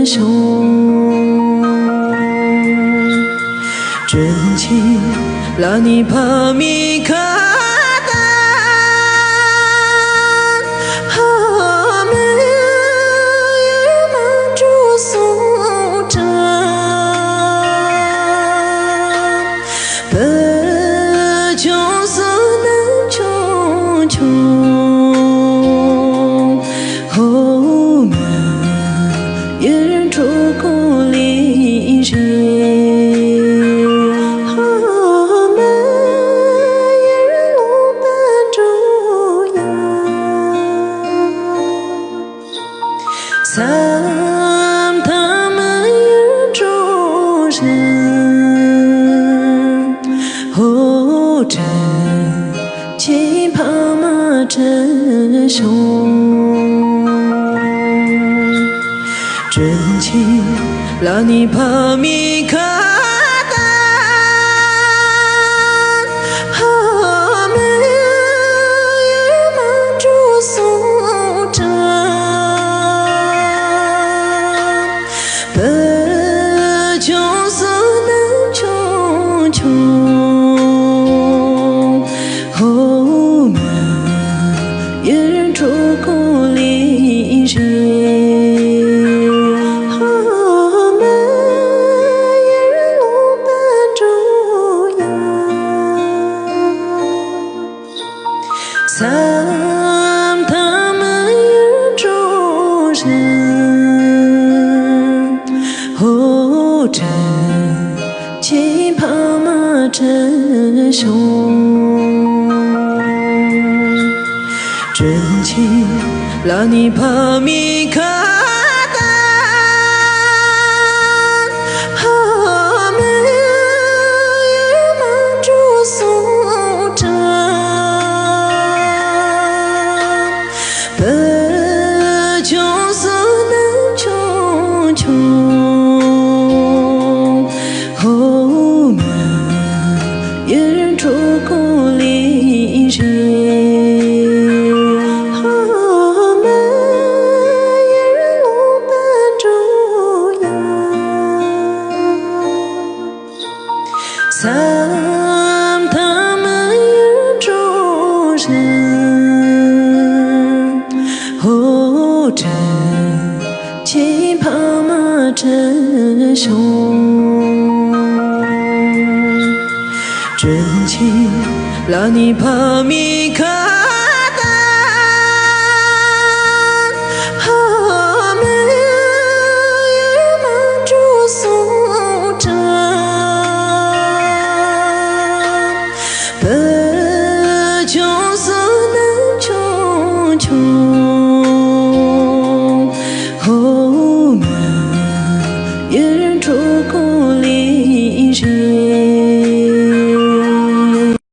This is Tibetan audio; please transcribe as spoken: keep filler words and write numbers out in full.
བྱུང་། དྲིན་ཆེན་བླ་ནི་ཕ་མའི་ཁ་ཏ། ཧ་མ་ཡུལ་མ་འགྲོ་སོང་དྲན། བུ་ཆུང་བསོད་ནམས་ཆུང་ཆུང་། ཧོ་མ་ཡུལ་འགྲོ་གོ་ལེ་རེད། ཧོ་མ་ཡུལ་ལོག་པ་འགྲོ་ཡ། བསམ་ཐང་མི་ཡུལ་འགྲོ་རན། ཧོ་དྲིན་ཆེན་ཕ་མ་དྲིན་བྱུང་། དྲིན་ཆེན་བླ་ནི་ཕ་མའི་ཁ་ཏ། ཧ་མ་ཡུལ་མ་འགྲོ་སོང་དྲན། བུ་ཆུང་བསོད་ནམས་ཆུང་ཆུང་། ཧོ་མ་ཡུལ་འགྲོ་གོ་ལེ་རེད། ཧོ་མ་ཡུལ་ལོག་པ་འགྲོ་ཡ། བསམ་ཐང་མི་ཡུལ་འགྲོ་རན། ཧོ་དྲིན་ཆེན་ཕ་མ་དྲིན་བྱུང་། དྲིན་ཆེན་བླ་ནི་ཕ་མའི་ཁ་ཏ། ཧ་མ་ཡུལ་མ་འགྲོ་སོང་དྲན། བུ་ཆུང་བསོད་ནམས་ཆུང་ཆུང་། ཧོ་མ་ཡུལ་འགྲོ་གོ་ལེ་རེད། ཧོ་མ་ཡུལ་ལོག་པ་འགྲོ་ཡ། བསམ་ཐང་མི་ཡུལ་འགྲོ་རན། ཧོ་དྲིན་ཆེན་ཕ་མ་དྲིན་བྱུང་། དྲིན་ཆེན་བླ་ནི་ཕ་མའི་ཁ་